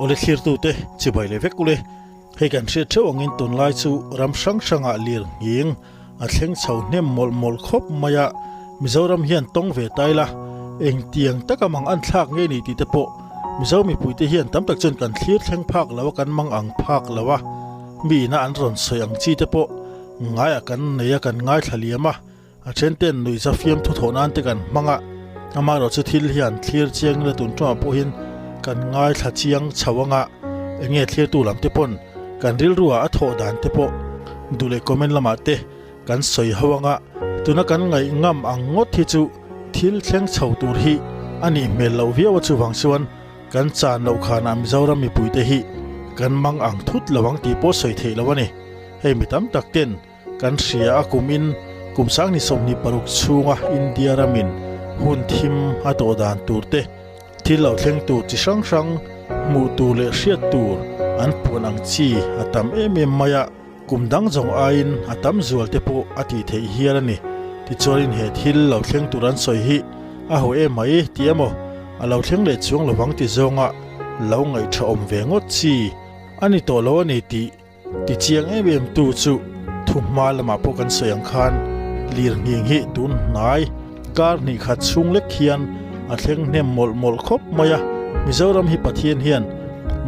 Awle thlirtute chibai leh vek ule. Hei kan hriat theuh angin tunlai chu ram hrang hrangah lir nghing a thleng chho hnem mawlh mawlh khawp mai a, Mizoram hian tawng ve ta ila engtiang taka mang an thlak ngei ni tih te pawh Mizo mipuite hian tam tak chuan kan thlir thleng phak lo a, kan mang ang phak lo a, mi ina an rawn sawi ang chi te pawh ngaiah kan nei a, kan ngaithla liam a. A then ten nuihza fiamthu thawh nan te kan hmang a, amaherawh chu thil hian thlir chiang ila tun tawngah pawh hian kan ngaithla chiang chho ang a, eng nge thlirtu lam te pawn kan rilru ah a thawh dan te pawh duh leh comment lamah te kan sawi ho ang a, tuna kan ngaih ngam ang ngawt hi chu thil thleng chho tur hi a nih hmel loh viau a chuvang chuan kan chan loh khanah Mizoram mipuite hi kan mang ang thut lo ang tih pawh sawi theih loh a ni, hei mi tam tak ten Kan hria a kumin kum sang ni 26 chhunga India ramin hun thim a tawh dan tur te, thil lo thleng tur chi hrang hrang hmuh tur leh hriat tur an puan ang chi a tam em em mai a, kum dang zawng aiin a tam zual te pawh a tih theih hial a ni. Tichuanin he thil lo thleng tur an sawi hi a ho em mai ti emaw a lo thleng leh chuang lovang ti zawnga lo ngaihṭha awm ve ngawt chi a ni tawh lo a ni tih Tichiang em em tu chu thu hma lamah pawh kan sawi ang khan lir nghing hi tun hnai kar hnih khat chhung lek hian a thleng hnem mawlh mawlh khawp mai a, Mizoram hi Pathian hian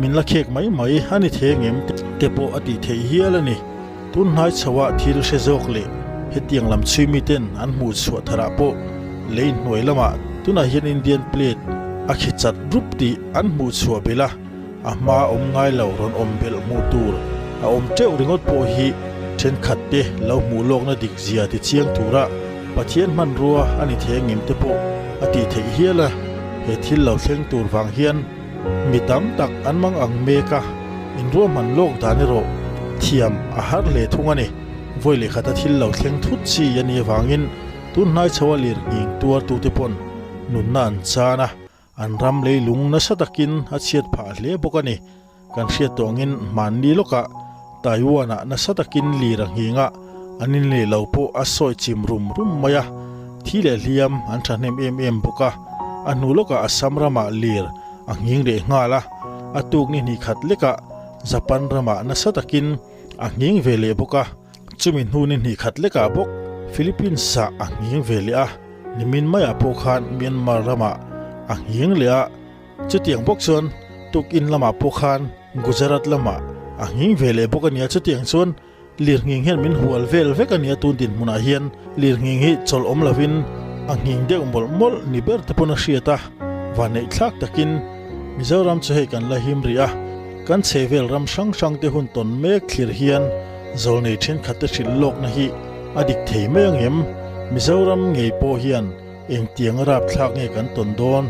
min la khek mai mai a ni thei angem te pawh a tih theih hial a ni. Tun hnai chhoah thil hre zawk leh hetiang lam chhui miten an hmuh chhuah tharah pawh lei hnuai lamah tunah hian Indian plate a khi chat rup tih an hmuh chhuah belh a. A hma awm ngai lo rawn awm belh hmuh tur a awm teuh ringawt pawh hi thenkhat te lo hmuh lawkna dik zia ti chiang tura Pathian hmanrua a ni thei angem te pawh a tih theih hial a, he thil lo thleng tur vang hian mi tam tak an mang ang mek a, inruahman lawk dan erawh thiam a har hle thung a ni. Vawi leh khata thil lo thleng thut chi a nih avangin tun hnai chho a lir nghing tuartute pawn nunna an chan a, An ram leilung nasa takin a chhiat phah hle bawk a ni. Kan hriat tawh angin hmanni lawkah Taiwan-ah nasa takin lir a nghing a, an inleh lo pawh a sawi chim rum rum mai a, thi leh hliam an thahnem em em bawk a. A hnu lawkah Assam ramah lir a nghing leh nghal a, a tuk ni hnih khat lekah Japan ramah nasa takin a nghing ve leh bawk a. Chumi hnu ni hnih khat lekah bawk Philippines-ah a nghing ve leh a, nimin maiah pawh khan Myanmar ramah a nghing leh a, chutiang bawk chuan tukin lamah pawh khan Gujarat lamah a nghing ve leh bawk a nia, chutiang chuan lirnghing hian min hual vel vek a nia, tun dinhmunah hian lirnghing hi chawlh awm lovin a nghing deuh mawlh mawlh ni ber te pawn a hriat a, vanneih thlak takin Mizoram chu hei kan la him rih a, kan chhehvel ram hrang hrang te hun tawn mek thlir hian zawlnei thenkhat te hrilh lawkna hi a dik thei mai ang em? Mizoram ngei pawh hian engtiang a rapthlak nge kan tawn dawn?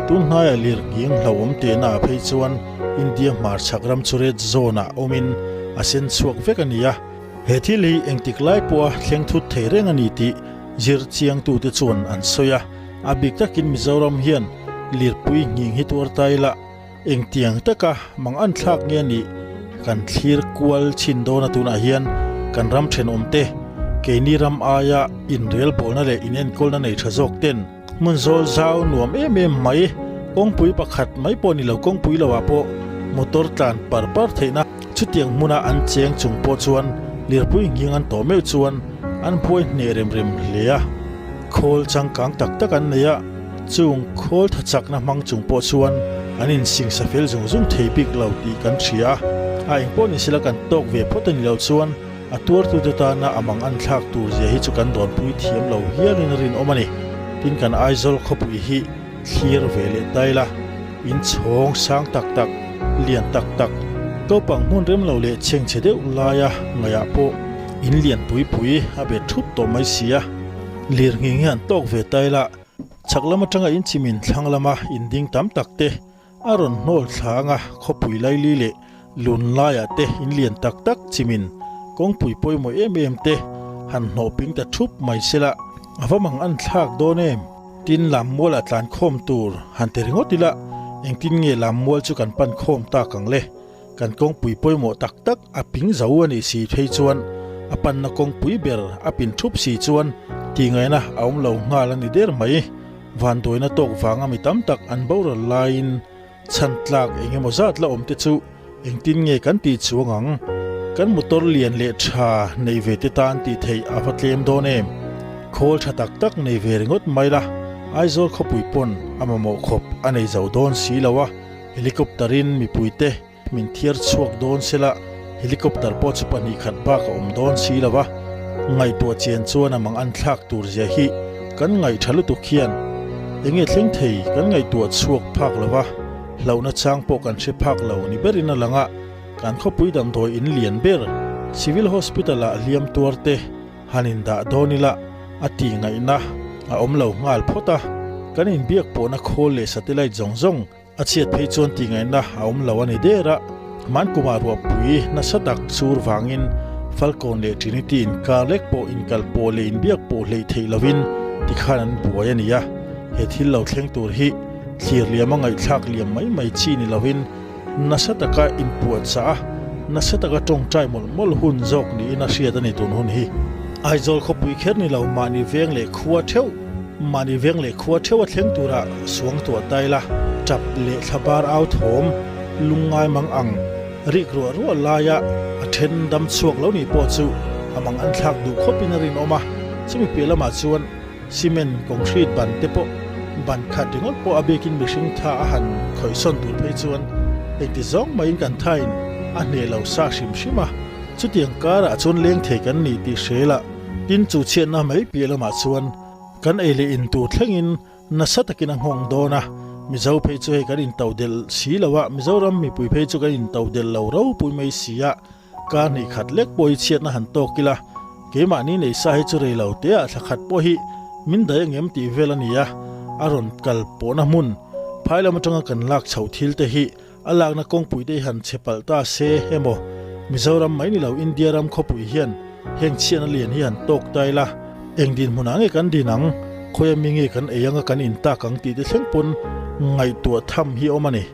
Tun hnaiah lir nghing hlauhawm tehna ah phei chuan India hmarchhak ram chu red zone ah awmin a sen chhuak vek a ni a. He thil hi engtik lai pawha thleng thut thei reng a ni tih zir chiangtute chuan an sawi a. A bik takin Mizoram hian lirpui nghing hi tuar ta ila engtiang taka mang an thlak nge nih kan thlir kual chhin dawn a tunah hian kan ram thenawm te keini ram aia inrelbawlna leh inenkawlna nei tha zawk ten hmun zawl zau nuam em em mai kawngpui pakhat mai pawh ni lo kawngpui lo ah pawh motor tlan par par theihna chutiang hmuna an cheng chung pawh chuan lirpui nghing an tawh meuh chuan an buai hneh rem rem hle a. Khawl changkang tak tak an nei a, chung khawl tha chakna hmang chung pawh chuan an insingsa fel zung zung thei bik lo tih kan hria a, a eng pawh ni sela kan tawk ve phawt a ni loh chuan a tuartute tana a mang an thlak tur zia hi chu kan dawnpui thiam lo hialin a rinawm a ni. Tin kan Aizawl khawpui hi thlir ve leh ta ila, in chhawng sang tak tak, lian tak tak, naupang hmun rem lo leh chhengchhe deuh laia ngaihah pawh in lian pui pui a bet thup tawh mai si a. Lir nghing hian tawk ve ta ila, chhak lam atanga in chimin thlang lama in ding tam tak te a rawn hnawl thla anga khawpui laili leh lun laiah te in lian tak tak chimin kawngpui pawimawh em em te han hnawh ping ta thup mai sela a va mang an thlak dawn em? Tin lam mualah tlan khawm tur han ti ringawt ila engtin nge lam mual chu kan pan khawm tak ang le? Kan kawngpui pawimawh tak tak a ping zo a nih si phei chuan a panna kawngpui ber a pin thup si chuan tihngaihna a awm lo nghal a ni der mai. Vanduaina tawk vanga mi tam tak an boral laiin. Chhan tlak eng emaw zat la awm te chu engtin nge kan tih chuang ang? Kan motor lian leh tha nei ve te tan tih theih a va tlem dawn em? Khawl tha tak tak nei ve ringawt mai la, Aizawl khawpui pawn a mamawh khawp a nei zo dawn si lo a, helicopter in mipui te Min thiar chhuak dawn sela, helicopter pawh chu 2 khat bak a awm dawn si lo a, ngaihtuah chian chuan a mang an thlak tur zia hi kan ngaih tha lutuk hian enge thleng thei kan ngaihtuah chhuak phak lo a, hlauhna chang pawh kan hre phak lo ni berin a lang a, kan khawpui damdawi in lian ber Civil Hospital ah hliam tuar te han indah dawn ila a tih ngaihna a awm lo nghal phawt a, kan inbiak pawhna khawl leh satellite zawng zawng A chhiat phei chuan tihngaihna a awm lo a ni der a, hman kumah ruahpui nasa tak sur vangin Falkawn leh Trinity inkar lek pawh inkal pawh leh inbiak pawh hleih theih lovin tikhan an buai a ni a, he thil lo thleng tur hi thlir liam a ngaihthlak liam mai mai chi ni lovin nasa taka inpuahchah a, nasa taka tawngtai mawlh mawlh hun zawk niin a hriat a ni tun hun hi. Aizawl khawpui kher ni lo mahni veng leh khua theuh. Mahni veng leh khua theuh a thleng tura suang tuah tai la, tap leh thla bar au thawm lungngai mang ang rik ruah ruah laia a then dam chhuak lo nih pawh chu a mang an thlak duh khawpin a rinawm a. Chumi piah lamah chuan cement concrete ban te pawh ban khat ringawt pawh a bikin mihring tha a han khawihsawn tur phei chuan engti zawng maiin kan thain a hneh lo sa hrim hrim a. Chutiang karah chuan leng thei kan ni tih hrelah Tin, chu chhiatna mai piah lamah chuan kan ei leh in tur thlengin nasa takin a nghawng dawn a, Mizo phei chu hei kan intoh delh si lo a, Mizoram mipui phei chu kan intoh delh lo ropui mai si a, kar hnih khat lek pawh hi chhiatna han tawk ila, keimahni nei sa hi chu rei lo te ah thla khat pawh hi min daih angem tih vel a ni a, a rawn kal pawhna hmun phai lam atanga kan lak chhoh thil te hi A lakna kawngpui te hi han chhe palh ta se emaw, Mizoram mai ni lo India ram khawpui hian heng chhiatna lian hi han tawk ta ila, eng dinhmunah nge kan din ang, khawi ami nge kan ei anga kan in tak ang tih te thleng pawn ngaihtuah tham hi a awm a ni.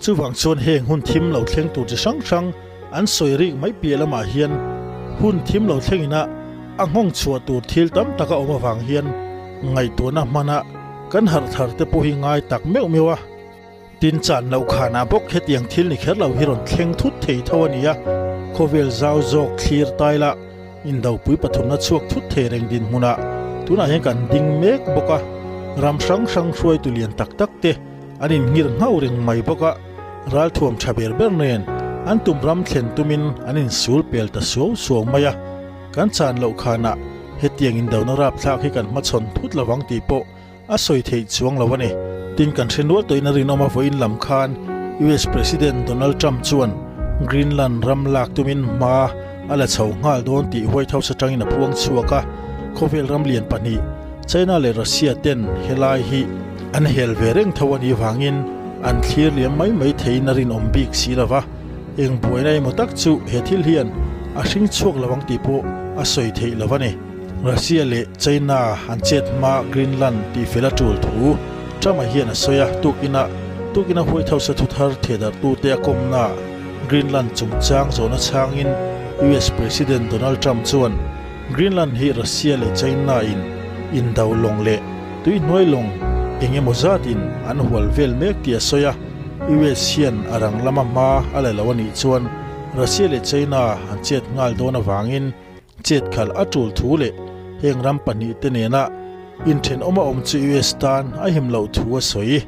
Chuvang chuan heng hun thim lo thleng tur chi hrang hrang an sawi rik mai piah lamah hian hun thim lo thleng ina a nghawng chhuah tur thil tam tak a awm avang hian ngaihtuahna hmana kan harh thar te pawh hi ngai tak meuh meuh a. Tin chan loh khanah bawk hetiang thil ni kher lo hi rawn thleng thut thei tho a ni a, khawvel zau zawk thlir taila indopui pathumna chhuak thut thei reng dinhmunah tunah hian kan ding mek bawk a, ram hrang hrang hruaitu lian tak tak te an inngir nghauh reng mai bawk a, ralthuam tha ber ber nen an tum ram thlen tumin an insul pel ta suau suau mai a, kan chan loh khanah hetiang indona rapthlak hi kan hmachhawn thut lovang tih pawh A sawi theih chuang lo a ni. Tin, kan hre nual tawhin a rinawm a vawiin lam khan US President Donald Trump chuan Greenland ram lak tumin hma a la chho nghal dawn tih White House atangin a puang chhuak a. Khawvel ram lian pahnih China leh Russia ten helai hi an hel ve reng tho a nih vangin an thlir liam mai mai theiin a rinawm bik si lo va. Eng buaina emaw tak chu he thil hian a hring chhuak lo ang tih pawh a sawi theih lo a ni. Russia leh China an chet hma Greenland tih fel a tul thu Trump-a hian a sawi a, tukinah tukina White House-a thuthar thehdarhtute a kawmnaah Greenland chungchang zawhna chhangin US President Donald Trump chuan Greenland hi Russia leh China-in indo lawng leh tuihnuai lawng eng emaw zatin an hual vel mek tih a sawi a, US hian a rang lama hma a la lo a nih chuan Russia leh China an chet nghal dawn avangin Chet khalh a tul thu leh heng ram pahnihte nena inthenawm a awm chu US tan a him loh thu a sawi.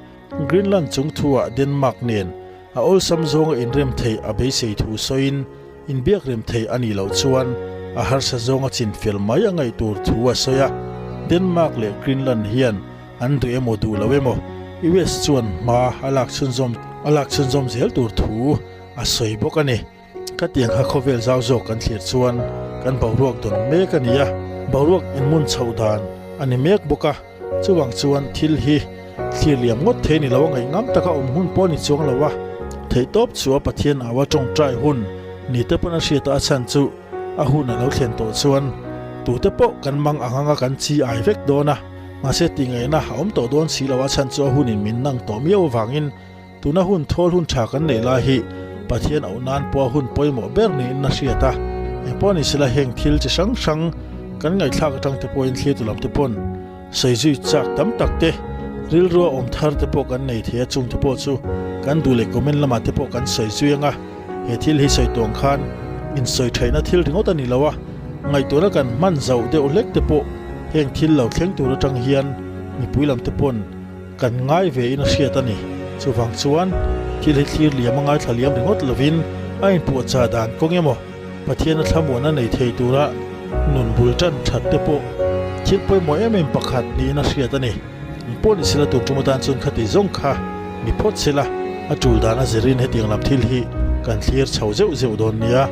Greenland chung thuah Denmark nen a awlsam zawnga inrem theih a beisei thu sawiin inbiak rem theih a nih loh chuan a harsa zawnga chinfel mai a ngaih tur thu a sawi a. Denmark leh Greenland hian an duh emaw duh lo emaw US chuan hma a lak chhunzawm a lak chhunzawm zel tur thu a sawi bawk a ni. Khatiang kha khawvel zau zawk kan thlir chuan kan boruak dawn mek a ni a, boruak inmun chhoh dan a ni mek bawk a, chuvang chuan thil hi thlir liam ngawt thei ni lo a ngaih ngam taka awm hun pawh a ni chuang lo a, theihtawp chu a Pathian au a tawngtai hun ni te pawn a hriat a, a chhan chu a hun a lo thlen tawh chuan tute pawh kan mang ang anga kan chi ai vek dawn a, mahse tingaihna a awm tawh dawn si lo a chhan chu a hunin min nang tawh miau avangin Tuna hun thawl hun tha kan neih lai hi Pathian auh nan pawh a hun pawimawh ber niin a hriat a, engpawh ni sela heng thil chi hrang hrang kan ngaihthlak atang te pawhin thlir lam te pawn sawi zui chak tam tak te, rilrua awm thar te pawh kan nei thei a, chung te pawh chu Kan duh leh comment lamah te pawh kan sawi zui anga, he thil hi sawi tuang khan insawi theihna thil ringawt a ni lo a, ngaihtuahna kan hman zauh deuh hlek te pawh heng thil lo thleng tur atang hian mipui lam te pawn kan ngai ve in a hriat a ni. Chuvang chuan thil hi thlir liam a ngaithla liam ringawt lovin a inpuahchah dan kawng emaw Pathian a thlamuan a nei thei tura nun bul tan that te pawh thil pawimawh em em pakhat niin a hriat a ni. Eng pawh ni sela tun tum atan chuan khati zawng kha ni phawt sela a tul dan a zirin hetiang lam thil hi kan thlir chho zeuh zeuh dawn nia.